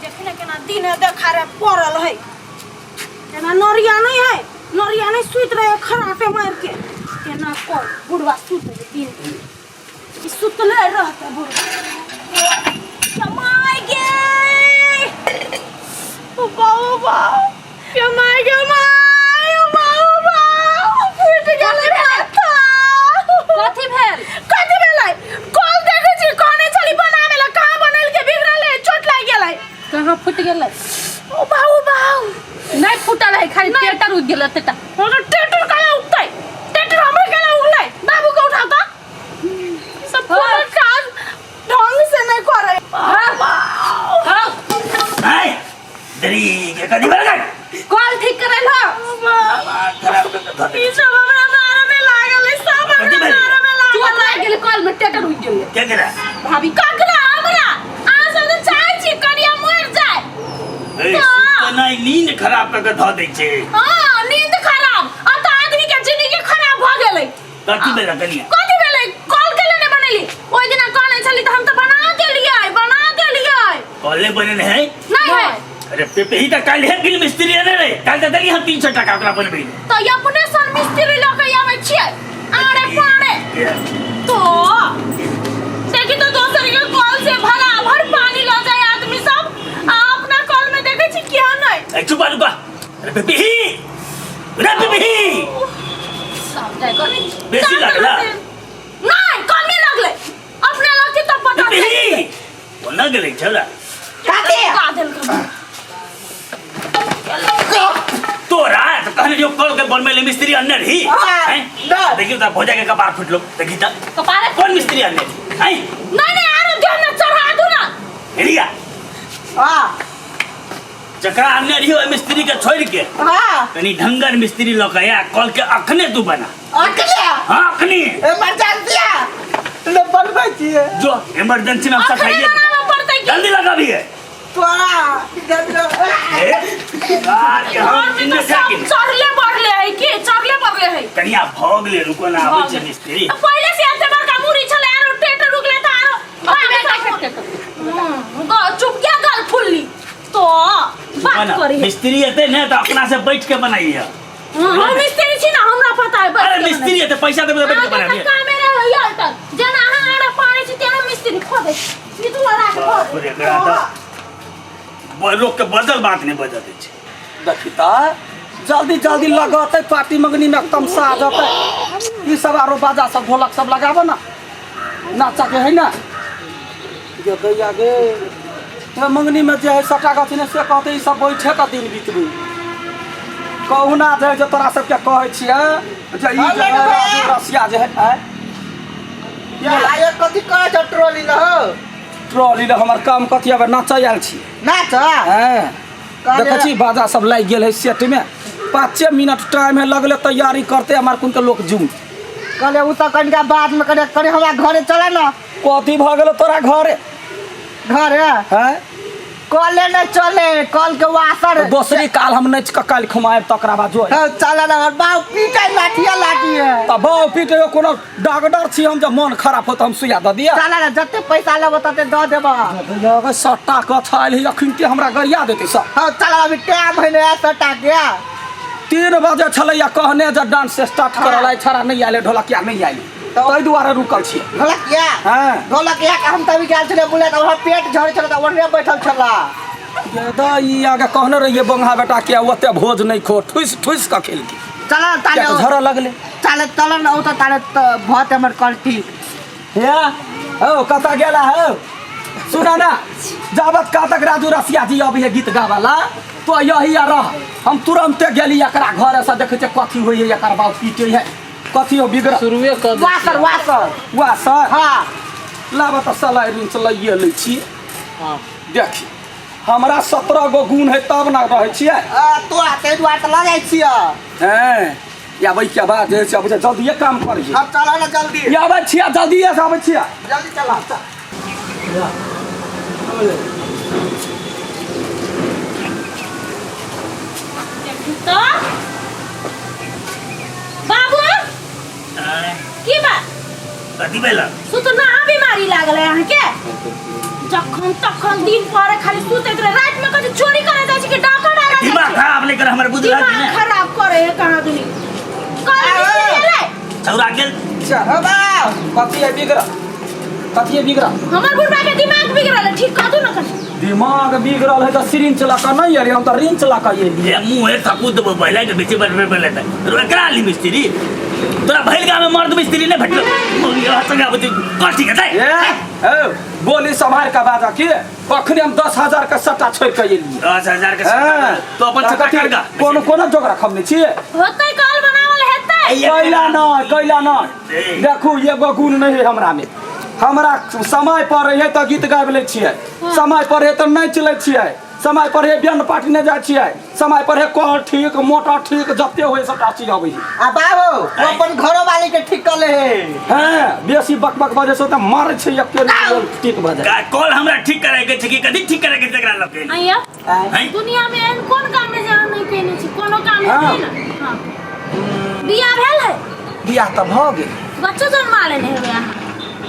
देखी ने केना दिन देखारे पड़ल है केना नरिया नहीं है नरिया नहीं सुति रहे खराटे मार के केना कर बुढ़वा सुत रहे दिन ई सुतले रहते बुढ़वा कमाई गे ओ बाबू बाबू कमाई गे माय ओ बाबू बाबू फूट गेलै माथा। कथी भेल? कथी भेलै? कल देखै छी कहने छली बनावे ला, कहाँ बनेल के बिगड़ल है, चोट लागि गेलै। कहाँ फूट गेलै? ओ बाबू बाबू। नहीं फूटल है, खाली टेटर उग गेलै तेटा। हमरा टेटर काहे उगतै? टेटर हमरे काहे उगलै? बाबू के उठाउ त। सब कोनो काज ढंग से नहीं करे। हाँ। आय दरी के कदी बरगन कॉल ठीक करे लो। खराब कर धर। ई सब हमरा मारे में लागल है, सब हमरा कथी भेलै? मारे में चोट लागल है। लागि गेलै कॉल में, टेटर उग गेलै। के केरा? भाभी। ककरा? हमरा? अहाँ सब तऽ चाहै छी कनिया मरि जाय। ए सुतनाइ नींद खराब कर के धऽ दै छै। हाँ, नींद खराब अब तऽ आदमी के जिंदगी खराब भऽ गेलै। कथी भेलै कनिया? कथी भेलै? कॉल के लेने बनेली ओहि दिना, कहने छली तऽ हम तऽ बना देलियै, बना देलियै। कॉले बनेने है? नहीं है। अरे पेपे ही तऽ काल्हि है बिल मिस्त्री ने रे, काल्हि तऽ देली हम 300 टका ओकरा बनबै लए। तऽ अपने सन मिस्त्री लऽ के आबै छियै आरे पारे। तो देखी तो दोसर के कल से भरा भर पानी लऽ जाए आदमी सब, आ अपना कल में देखै छी किया नहीं। ए चुप रुका। अरे पेपे ही, रे पेपे ही। बेसी लागला? नहीं, कमी लगले अपने लग के तब पता। पेपे ही कोना गेलै छला? कथी का देलकै? तोरा तऽ कहने जो कल के बनबै ले मिस्त्री अन्ने रही। हाँ, हैं? ना। देखियो तऽ भौजा के कपार फुटलो, देखी तऽ। कपारे? कोन मिस्त्री अन्ने रही, हैं? नहीं नहीं, आरो देह में चढ़ा दू ना। रिया। हाँ। जकरा अन्ने रही ओहि मिस्त्री के छोड़ि के कनी ढंगर मिस्त्री लऽ के आ, कल के अखने तू बना। अखने? हाँ, अखने। इमरजेंसी ले बनबै छियै। जो इमरजेंसी में हम अखने सफाई बनाबऽ पड़तै की? जल्दी लगाबिए। तोरा ए, यार, के हम घर में जिन्ने तो से सब किन चढ़ले बढ़ले है की, चढ़ले बढ़ले है। कनिया भोग ले, रुको ना, आबै छै मिस्त्री। पहिले से एते बड़का मुरी छलै, आरो टेटर रुकले त आरो अपने टेटर। चुप क्या गल फुल्ली तो बात ना, करी है। मिस्त्री एते ने तऽ अपना से बैठ के बनाइए। हम मिस्त्री छी ना, हमरा पता है। अरे मिस्त्री एते पैसा देबै तऽ बैठ के बनाबिए। कामे रहे यार तक जेना अहाँ आड़ा पानी छी तेना मिस्त्री खोदे ई तू लड़ा के बाप रे, एकरा तऽ लोक के बदल बात नहि बजऽ दै छै। देखी तऽ जल्दी जल्दी लगतै पार्टी मंगनी में तमसा जतै। ई सब आरो बाजा सब ढोलक सब लगाबो ना, नाचा के है ना। गे दैया गे, ए मंगनी में जे है सटा गथी ने से कहते ई सब बैठे का दिन बितबै। कहुना जे है जे तोरा सबके कहै छियै जे ई जे है राजू रसिया जे है, आँय? ये कथी कहै छ ट्रॉली लहो? ट्रॉली लऽ हमर काम कथी आबै, नाचै आयल छी। नाच? हँ। कहलियै- देखै छी बाजा सब लागि गेल है सेट में, 5 मिनट टाइम है, लगले तैयारी करते हमार कुन के लोग जुम। कहलियै ओ तऽ कनिका बाद में कनि कनि हमरा घरे चले ना। कथी भऽ गेलो तोरा घरे? घरे। हैं? कले नहीं चले, कल के वासर। दोसरी काल हम नच के काल्हि खुमाएब तकरा बाद जो। हाँ, चले ना, बाप पीटे लाठिया लाठी है। तऽ बाप पीटे, कोनो डॉक्टर छी हम जब मन खराब हो तऽ हम सुइया दऽ दिअ। चले ना, जते पैसा लेबो तते दऽ देबो। लगे सट्टा कऽ छाइल है अखन के हमरा गरिया देतै सब। हाँ चल, अभी टाइम है ना सट्टा के। 3 बजे छलैया कहने जे डांस स्टार्ट करल, आइ छड़ा नहि आयल, ढोलकिया नहि आयल, ताहि दुआरे रुकल छियै। ढोलकिया? हाँ। ढोलकिया के हम तभी गेल छलियै बुले तऽ वहाँ पेट झड़ै छलै तऽ ओन्ने बैठल छला। दादा ई आगे कहने रहियै बंगा बेटा के ओते भोज नहि खो, ठुसि ठुसि कऽ खेलकी। चल ताले। किया तऽ झड़ऽ लगलै। चल चल न ओ तऽ ताले तऽ भत हमर कल ठीक। हे हौ कतऽ गेला हौ? सुना ना, जाबत का तक राजू रसिया जी अबै है गीत गाबला तो यही रह, हम तुरंते गेली एकरा घरे से, देखै छियै कथी होइ है, एकर बाप पीटे है कथी हो बिगड़ शुरुए कर दै वासर वासर। वासर? हाँ। लाबऽ तऽ सलाइ रिंच लैए लै छी। हाँ। देखी हमरा 17 गो गुण है तब ना रहै छियै। तोरा ताहि दुआरे तऽ लऽ जाइ छियै। हैं आबै के बाद जे छै आबै छै, जल्दिए काम करियै। अब चल ना जल्दी। आबै छियै, जल्दिए से आबै छियै। जल्दी चला। तो बाबू। आँय, की बात? कथी भेल? सुतना बीमारी लागल है अहाँके? जखन तखन दिन पर खाली सुतैत रहे राति में कथी चोरी करे जाइ छै कि डाका डाला जाइ दिमाग छै खराब नहीं कर हमर बुझला कि दिमाग ने खराब करे है कहाँ दुनी कल मिस्त्री एलै छौरा गेल हो बाप कथी है बिगड़ कथी है बिगड़ हमर बुढ़बा के दिमाग बिगड़ल है ठीक कर दू ना कनी दिमाग बिगड़ल है तऽ सिरिंच लऽ कऽ नहि एलियै हम तऽ रिंच लऽ कऽ एलियै ये मुंह है थकू देबो पहिले के बेची बनबे पहिले त एकरा ली मिस्त्री तोरा भइल गाँव में मर्द मिस्त्री नहीं भेटलो मौगी संगा बुझी कथी के ए ए बोली सम्हार के बाजा की अखने हम 10,000 के सट्टा छोड़ के एलियै 10,000 के सट्टा तो अपन सट्टा कर गा कोनो कोनो जोग रखम नहि छियै होतै कल बनावल हेतै कैला नहि कैला नहि देखू एगो गुण नहि है हमरा में हमरा समय पर रहिए तऽ गीत गाबि लै छियै समय पर रहिए तऽ नाचि लै छियै समय पर रहिए बैंड पार्टी नहि जाइ छियै समय पर रहिए कल ठीक मोटर ठीक जते होइ सबटा चीज अबै है आ बाबू वो अपन घरो वाली के ठीक कर ले है हँ बेसी बक बक बजै छै तऽ मारै छै एके ठीक भऽ जाइ कल हमरा ठीक कराय के छै कि कथी ठीक कराय के छै एकरा लके आइया हैं? दुनिया में एहन कोन काम है जे अहाँ नहि केने छी कोनो काम हाँ। हेतै ने हाँ बियाह भेल है बियाह तऽ भऽ गेल बच्चो जन्मा लेने हेबै अहाँ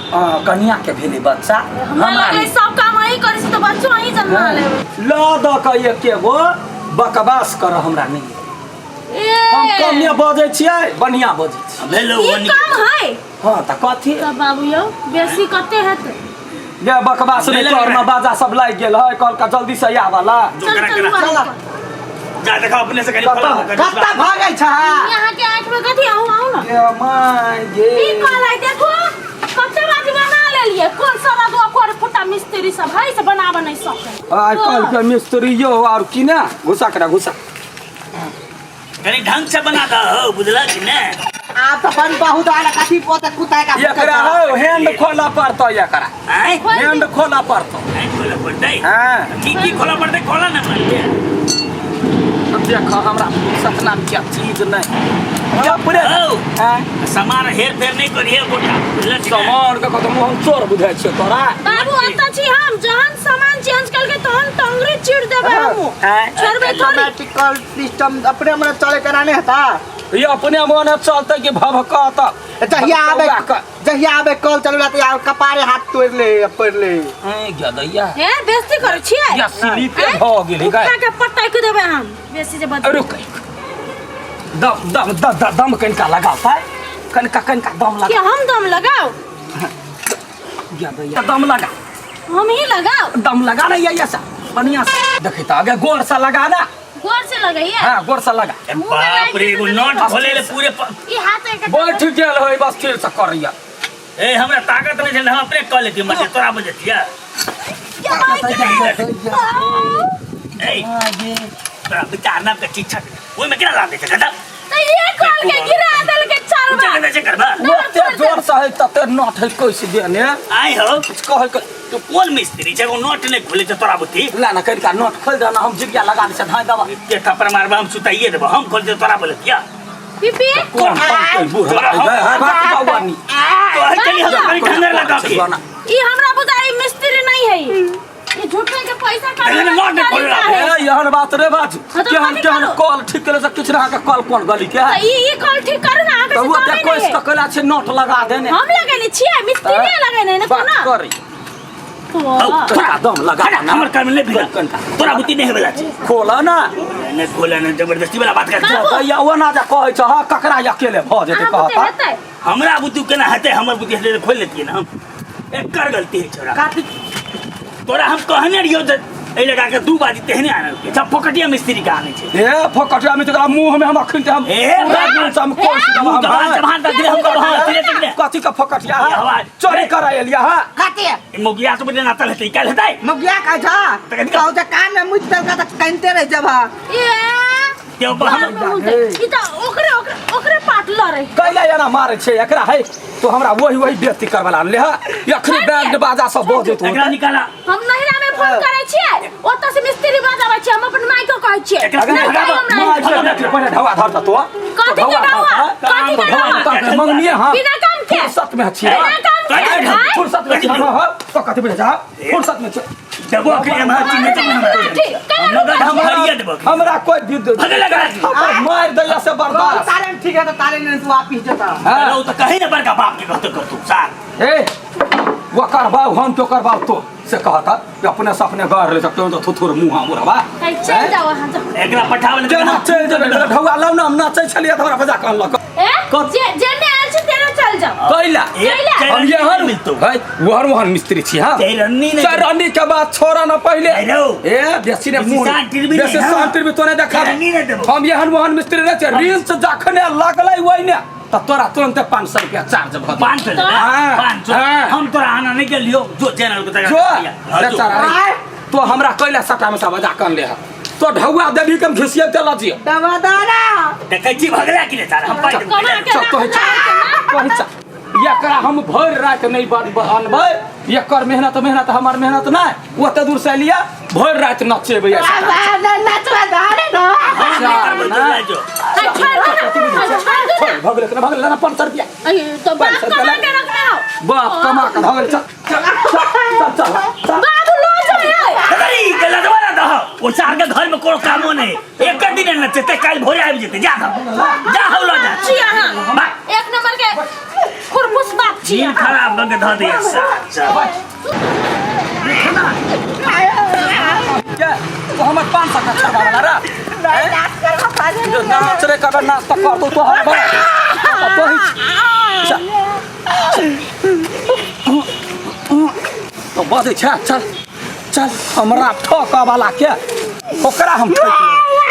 आ, कनिया के भेलै बच्चा हमरा लगै सब काम अहीं करै छी तऽ बच्चो अहीं जन्मा लेबै लऽ दऽ कऽ एके गो बकवास कर हमरा नहि ए हम कमे बजै छियै बढ़िआँ बजै छियै भेलो ई काम है हँ तऽ कथी तऽ बाबू यौ बेसी कते हेतै ये बकवास नहि नहि कर लगै। ना बाजा सब लागि गेल है कहलका जल्दी से आबऽ चल करा चल करा हुआ जा देखा अपने से कहीं कतऽ? फला होकर कत्ता भागै छ यहाँ के आँख में कथी आउ आउ ना ये my गे ई कहलै देखो कते बाजी बना लेलिए कोन सारा दो कोर फुटा मिस्त्री सब है से बनाबऽ नहीं सके आइ काल्हि के मिस्त्री यो और की ना घुसा करा घुसा कहीं ढंग से बना दो हो बुझला कि ने आप तो अपन बहुत आला कथी पोते कुत्ता का एकरा हो हैंड खोला पड़तो एकरा आय हैंड खोला पड़तो आय खोला पड़तै हाँ की की खोला पड़तै खोला ना मार के देख हमरा फुर्सत नाम के चीज नहीं या पूरे हौ। हाँ सामान हेर फेर नहीं करिए गोटा बुझला कि ने? सामान के कतौ हम चोर बुझाइ छियै तोरा बाबू अतऽ छी हम जहन सामान चेंज करके तहन टंगरी चीर देबै हमहूँ आँय? छोड़बै थोड़ी ऑटोमेटिकल सिस्टम अपने हमरा चले कराने हता ये अपने मन चलते कि भभकत जहिया आबे जहिया आबे कल चलबा त यार कपारे हाथ तोड़ ले पड़ ले ए गदैया हे बेइज्जती करै छियै या स्लिपे भऽ गेलै उठा के पटक देबै हम बेसी जे बजबै रुक दम दम दम दम कनिका लगाओ पाय कनिका कनिका दम कि लगा हम दम लगाओ गदैया दम लगा हम ही लगाओ दम लगा ना ये ऐसा बढ़िया से देखी तो आगे गोर से लगा ना गोर से लगैया हाँ गोर से लगा ए बाप रे एगो नट खोले ले पूरे ई हाथ एक बैठ गेल है बस फिर से करैया ए हमरा ताकत नहीं छल हम अपने कह लेती मत तोरा बजतिया ए तोरा विचार नाम के ठीक छक ओइ में केना ला दे छै गधा त ये कॉल के गिरा देल के चलबा ऊँचा के करबा ओते जोर से है तते नट है कैसे देने आइ हो कुछ कहै के तू कोन मिस्त्री छै एगो नट नहीं खोले छै तोरा बुद्धि ला ना कनिका नट खोल देना हम जिगिया लगा दे से धाइ दबा के थप्पड़ मारबा हम सुताइए देबो हम खोल दे तोरा बोलतिया पीपी कोन पान बूढ़ है बात बाबा नी तो है चली हम कहीं ठंगर लगा के ई हमरा बुझाई मिस्त्री नहीं है ई झूठे के पैसा का देखने not नहीं खोल रहा ए यहन बात रे बाजू हाँ तो केहन कथी केहन करू? कॉल ठीक केले से किछु रहा के कॉल कोन गली के है ई ई कॉल ठीक करू ना अहाँके तऽ से ओ कमे ते नहीं कोस है। के कैला छै नट लगा देने हम लगेने छियै मिस्त्री नहीं लगेने ने बात कोना करी वाह। कनिका दम लगा हटा, ना हमर कर्म नहीं भिड़ा कनिका तोरा बुद्धि नहीं हेबला छै खोला ना नहीं खोला नहीं जबरदस्ती वाला बात कर बाबू। भैया ओ ना जे कहै छ हँ ककरा अकेले भऽ जेतै अहाँ बुते कहता हेतै हमरा बुद्धि केना हेतै हमर बुद्धि हेतै तऽ खोलि लेतियै ने हम एकर गलती है छोरा काटी तोरा हम कहने रहियो जे एहि लगा के दू बाजी तेहने आनल के सब फोकटिया मिस्त्री के आनै छै ए फोकटिया में तोरा मुंह में हम अखन ते हम ए, पूरा दिन से हम कोस देब मुँह हम दबान हाँ। जबान दे हम कहो धीरे धीरे कथी का फोकटिया ये है हवा- चोरी करा एलिया है काटी मोगिया तो बने नातल हेतै काल्हि हेतै मुगिया का जा तऽ कथी कहू जे कान में मुझ देलका तऽ कनिते रहि जब ए क्यों बाप हम रे, ई तऽ ओकरे ओकरे ओकरे पाट लड़ै कैला एना मारे छै एकरा है तो हमरा वही वही बेइज्जती करवला ले है अखनी बैंड बाजा सब बजैत एकरा होतै निकाला हम नहिरा में फोन करै छियै ओतऽ से मिस्त्री बजाबै छियै हम अपन माय के कहै छियै एकरा नहि भगाबऽ, हमरा मार के देख ले पहिले ढवा धरता तो कथी के ढवा? कथी के ढवा? मंगनिए हां बिना काम के फुर्सत में छियै बिना काम के कथी आँय? फुर्सत में छियै हां हां तो कथी बुझे जा फुर्सत में छियै देबो के हम चिन्ह त ठीक, केना नगद हम भरिए देबो हमरा कोई विद्युत भगे लगा थप्पड़ मार दैया से बर्दाश्त तारे में ठीक है तो तारे में तू वापिस जेता हाँ ओ त कहीं ना बड़का बाप के कहते करतू सार ए वो करबाउ हम तो करबाउ तो से कहता कि अपने से अपने घर ले सकते हो तो थुथुर मुँह मुरवा चल जाओ अहाँ जाओ। एकरा पठावल केना चलि जेबै ढौआ लाउ ने हम नाचै छलियै तऽ हमरा बजा कऽ अनलक ए कत- जे जेने आयल छी तेने चल जाओ कैला हम एहन मिलतौ है ओहन ओहन मिस्त्री छी हाँ चैरनी नहीं चरनी के बाद छोड़ा न पहिले नहीं रौ। ए बेसी ने बेसी मुंह शांति भी नहीं, बेसी हाँ। शांति भी तोने देखा चरनी नहीं देबो। हम एहन ओहन मिस्त्री नहीं छै रील्स जखने लगलै ओहि ने तऽ तोरा तुरंते 500 रुपया चार्ज भऽ जेतौ। 500 हाँ, 500 हाँ। हम तोरा आना नहीं गेलियो जो चैनल को जो बेचारा रे तो हमरा कैला सटा में सब बजा कर ले तो ढौआ देबी कम घिसिए ते लजियो दबादारा देखै छी भगला कि नहीं सारा हम पाइ देबो। कमा के चल राख तो चल तो चल एकरा हम भरि राति नहि अनबै एकर मेहनत मेहनत हमर मेहनत नहि ओते दूर से लिया भरि राति नचेबै ऐसे। नचवा दारे न हम नहीं करबै तो जा जो। छोड़ दो ना, छोड़ दो छोड़, भऽ गेलै भऽ गेलै ना 500 रुपया अरे तो बाप 500 कमा रुपया के रखना हो बाप कमा के भऽ गेल चल चल चल चल चल बाबू लो जाओ अरे गलत वाला दह ओ सार के घर में कोनो कामो नहीं एक दिन नचेते काल भोरे आबि जेते जा दह जा हौ ल जा छी अहाँ बा एक नंबर के खुरपुस बाप छी दिन खराब बन के धऽ दिया के तो हमर 500 का छोड़वा वाला रा नाच करबा पाजे जो नाच रे कबर नाच त कर दो तो हमर तो ही चल तो बजै छै चल चल हमरा ठोकऽ वाला के ओकरा हम ठोकि लेबै।